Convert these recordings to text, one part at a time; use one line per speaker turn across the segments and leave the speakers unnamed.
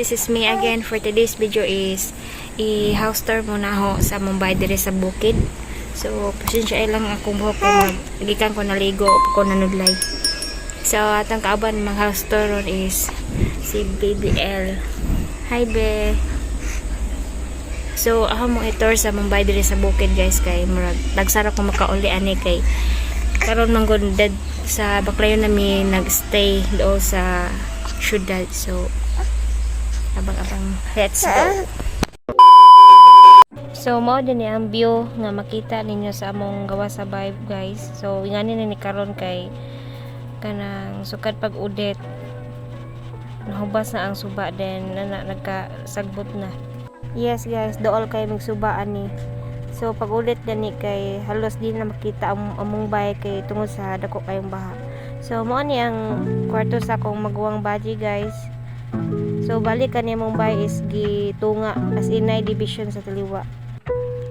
This is me again. For today's video is i-house tour muna ho sa Mumbai dire sa bukid. So, pasensya lang akong buhok kay gikan ko naligo ko nanudlay. So, atong kauban mag house tour ron is si Baby L. Hi, be. So, ako mo i-tour sa Mumbai dire sa bukid, guys, kay murag tagsara ko makauli ani kay karon man gud dead sa Baclayon nami nagstay dool sa syudad. So, abang-abang, let's go. So, mao din ni ang view nga makita ninyo sa among gawas sa vibe, guys. So, ingani na ni karon kay kanang sukad pag udet nahubas na ang suba, then na nagkasagbot na. Yes guys, dool kay magsuba ani. So pag ulit gani kay halos di na makita ang among bahay kay tungod sa dako kayong baha. So mao ni ang kwarto sa akong maguwang baji, guys. So balik kani among bahay is gitunga, as in naay division sa taliwa.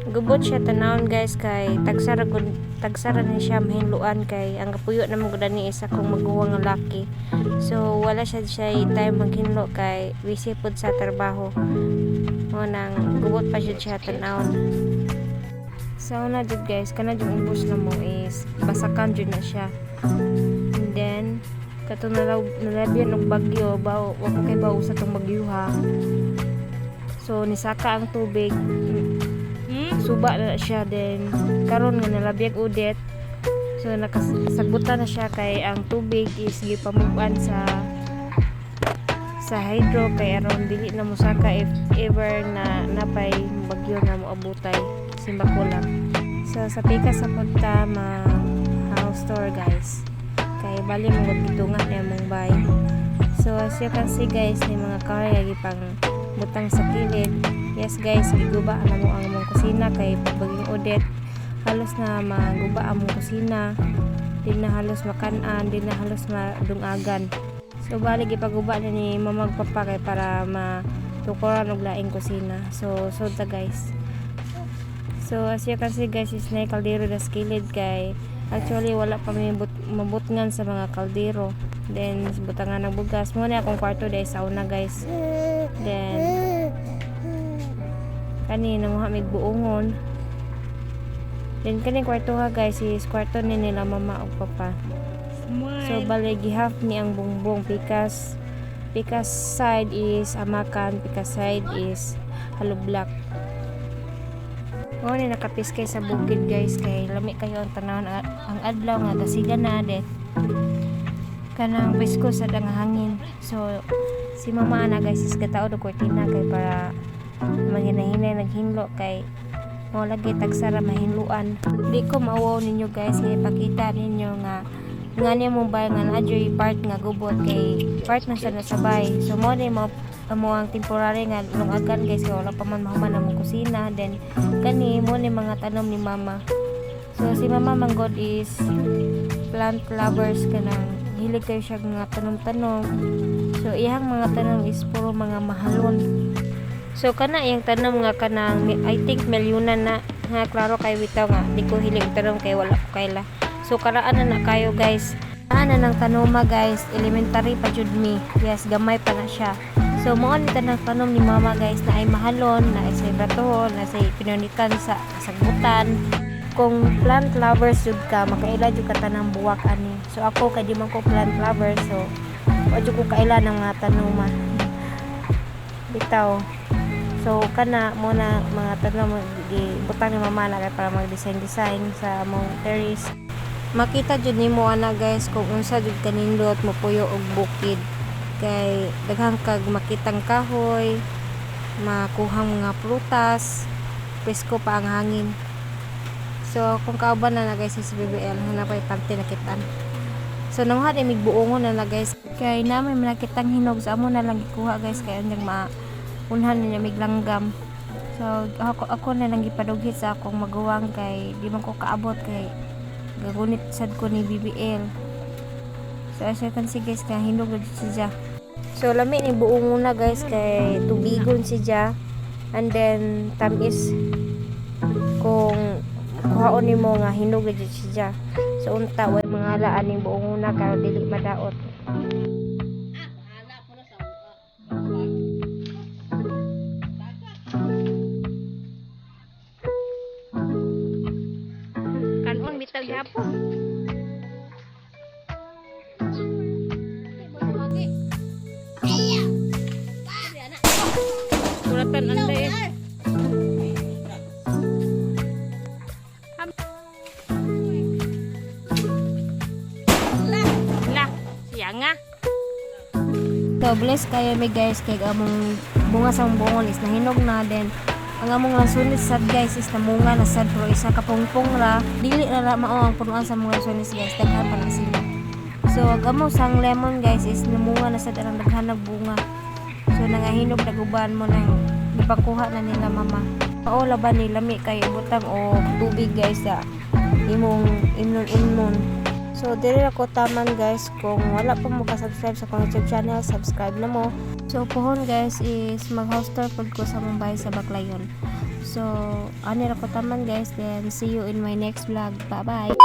Gubot siya tanawon, guys, kay tagsara gud, tagsara ni siya mahinluan kay ang kapuyo na gud ani is akong maguwang nga laki. So wala siya time maghinlo kay busy pud sa trabaho. Mo nang gubot pa jud siya tanawon. Sa una jud, guys, kana jud ubos na mo is basakan jud na siya. And then kato nalabyan og bagyo baw, wa ko kay baw sa tong bagyo ha. So nisaka ang tubig, suba na siya, then karon nga nalabyag udet, so nakasagbutan na siya kay ang tubig is gipamuban sa hydro kay aron dili na mosaka if ever na napay bagyo nga moabutay simbako lang. So sa pikas sa punta ma house tour, guys, kay bali mo gud gitunga na among bay. So as you can see, guys, may mga kahoy nga gipang butang sa kilid. Yes guys, giguba na mo ang among kusina kay pagbaging udet halos na maguba among kusina. Di na halos makan-an, di na halos madungagan. So bali gipaguba na ni mama ug papa kay para matukoran og laing kusina. So so ta, guys. So as you can see, guys, is na kaldero na sa kilid kay actually wala pa may mabutngan sa mga kaldero. Then butangan ng bugas. Mo na akong kwarto dahil sa una, guys. Then kani nanguha mig buongon. Then kaning kwarto ha, guys, is kwarto ni nila mama ug papa. So bali gihaf ni ang bungbong, pikas pikas side is amakan, pikas side is hollow block. Mao ni nakapiskay sa bukid, guys, kay lami kayo ang tanawon ang adlaw nga gasiga na det kanang presko sa nga hangin. So si mama ana, guys, is gataod og kurtina kay para manghinay-hinay naghinlo kay mo lagi tagsara mahinluan. Di ko mauwaw ninyo, guys, nga ipakita ninyo nga nga niya mo bay nga naa joy part nga gubot kay part na sa nasabay. So mo ni mo amo ang temporary nga lungagan, guys, kay wala pa man mahuman among kusina. Then kani mo ni mga tanom ni mama. So si mama manggod is plant lovers, kanang hilig kayo siya nga tanom-tanom. So iyang mga tanom is puro mga mahalon. So kana iyang tanom nga kanang I think milyunan na nga, klaro kay bitaw nga di ko hilig tanom kay wala ko kaila. So karaan na na kayo, guys. Karaan na ng tanoma, guys, elementary pa jud mi. Yes, gamay pa na siya. So mao ni tanang tanom ni mama, guys, na ay mahalon, na ay say bratohon, na say pinunitan sa kasagbutan. Kung plant lovers jud ka, makaila jud ka tanang buwak ani. So ako kay di man ko plant lover, so wa jud ko kaila ng mga tanoma. Bitaw. So kana mo na mga tanom gibutang ni mama na kay para mag-design design sa among terrace. Makita jud nimo ana, guys, kung unsa jud kanindot mopuyo og bukid kay daghang kag makitang kahoy, makuhang mga prutas, presko pa ang hangin. So kung kauban na na, guys, si BBL nga napay panty nakitaan. So nanguha din mig buongon na na, guys, kay na may nakitang hinog sa amo na lang gikuha, guys, kay unyang ma unhan niya mig langgam. So ako na lang gipadughit sa akong maguwang kay di man ko kaabot kay gagunit sad ko ni BBL. So as you can see, guys, kay hinog na jud siya. So lami ni buong na, guys, kay tubigon siya and then tamis kung kuhaon nimo nga hinog na jud siya. So unta way mga laan ning buong una karon dili madaot.
Bahala po na sa
Gihapon. Kuratan anday eh. La, siya nga. So, bless kayo mi guys kay among bunga sa among bungon is nahinog na, then ang among lansunis sad guys is namunga na sad, pero isa ka pungpong ra. Dili ra ra mao ang punuan sa mga lansunis guys, daghan pa na sila. So ang among sang lemon guys is namunga na sad ang daghan nag bunga. So nangahinog naguban mo nang gipakuha na nila mama. Mao laban ni lami kay butang og tubig guys sa imong imnon-imnon. So, diri ako taman guys. Kung wala pa mo ka-subscribe sa akong YouTube channel, subscribe na mo. So, pohon guys is mag-house tour pod ko sa among bahay sa Baclayon. So, ani ra ko taman guys. Then, see you in my next vlog. Bye-bye!